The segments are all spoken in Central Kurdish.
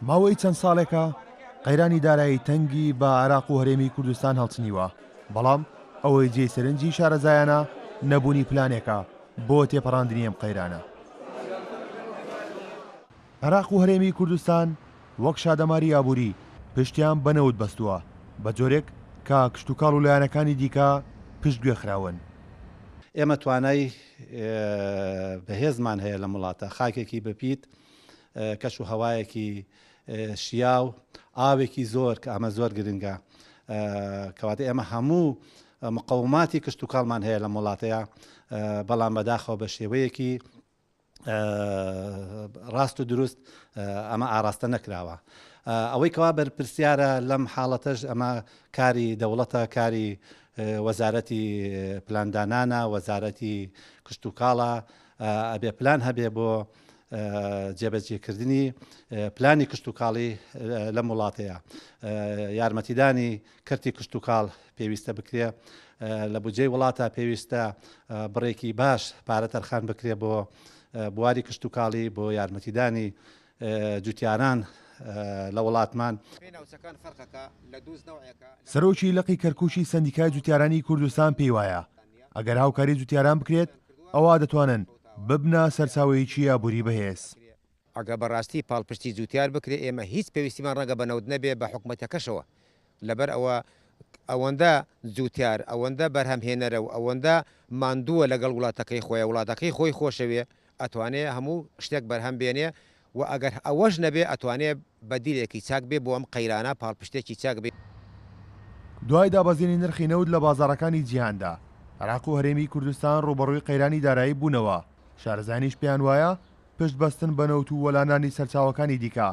ماوەی چەند ساڵێکە قەیرانی دارایی تەنگی بە عێراق و هەرێمی کوردستان هەڵچنیوە، بەڵام ئەوەی جێی سەرنجی شارەزایانە نەبوونی پلانێکە بۆ تێپەڕاندنی ئەم قەیرانە. عێراق و هەرێمی کوردستان وەک شادەماری ئابووری پشتیان بە نەوت بەستووە، بە جۆرێک کە کشتوکاڵ و لایەنەکانی دیکە پشتگوێ خراون. ئێمە توانای بەهێزمان هەیە لەم وڵاتە، خاکێکی بەپیت، کەش و هەوایەکی شیاو، ئاوێکی زۆر کە ئەمە زۆر گرنگە. کەواتە ئێمە هەموو مقەوماتی کشتوکاڵمان هەیە لەم وڵاتەیە، بەڵام بەداخەوە بە شێوەیەکی ڕاست و دروست ئەمە ئاراستە نەکراوە. ئەوەی کەوا بەرپرسیارە لەم حاڵەتەش ئەمە کاری دەوڵەتە، کاری وەزارەتی پلاندانانە، وەزارەتی کشتوکاڵە، ئەبێ پلان هەبێ بۆ جێبەجێکردنی پلانی کشتوکاڵی لەم وڵاتەیە. یارمەتیدانی کەرتی کشتوکاڵ پێویستە بکرێ، لە بودجەی وڵاتە پێویستە بڕێکی باش پارە تەرخان بکرێ بۆ بواری کشتوکاڵی، بۆ یارمەتیدانی جوتیاران لە وڵاتمان. سەرۆکی لقی کەرکوکی سەندیکای جوتیارانی کوردستان پێیوایە، ئەگەر هاوکاری جوتیاران بکرێت ئەوا دەتوانن ببنە سەرچاوەیەکی ئابوری بەهێز. ئەگەر بەڕاستی پاڵپشتی جوتیار بکرێت ئێمە هیچ پێویستیمان ڕەنگە بە نەوت نەبێ بە حکومەتەکەشەوە لەبەر ئەوە ئەوەندە جوتیار ئەوەندە بەرهەمهێنەرە و ئەوەندە ماندووە لەگەڵ وڵاتەکەی خۆی وڵاتەکەی خۆی خۆشەوێ ئەتوانێ هەموو شتێک بەرهەم بێنێ و ئەگەر ئەوەش نەبێ ئەتوانێ بەدیلێکی چاک بێ بۆ ئەم قەیرانە پاڵپشتێکی چاک بێ. دوای دابەزینی نرخی نەوت لە بازاڕەکانی جیهاندا، عێراق و هەرێمی کوردستان ڕووبەڕووی قەیرانی دارایی بوونەوە، شارەزایانیش پێیان وایە پشت بەستن بە نەوت و وەلانانی سەرچاوەکانی دیکە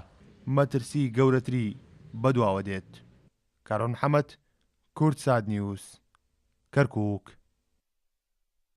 مەترسی گەورەتری بەدواوە دێت. کارۆن محەمەد، کوردسات نیوز، کەرکووک.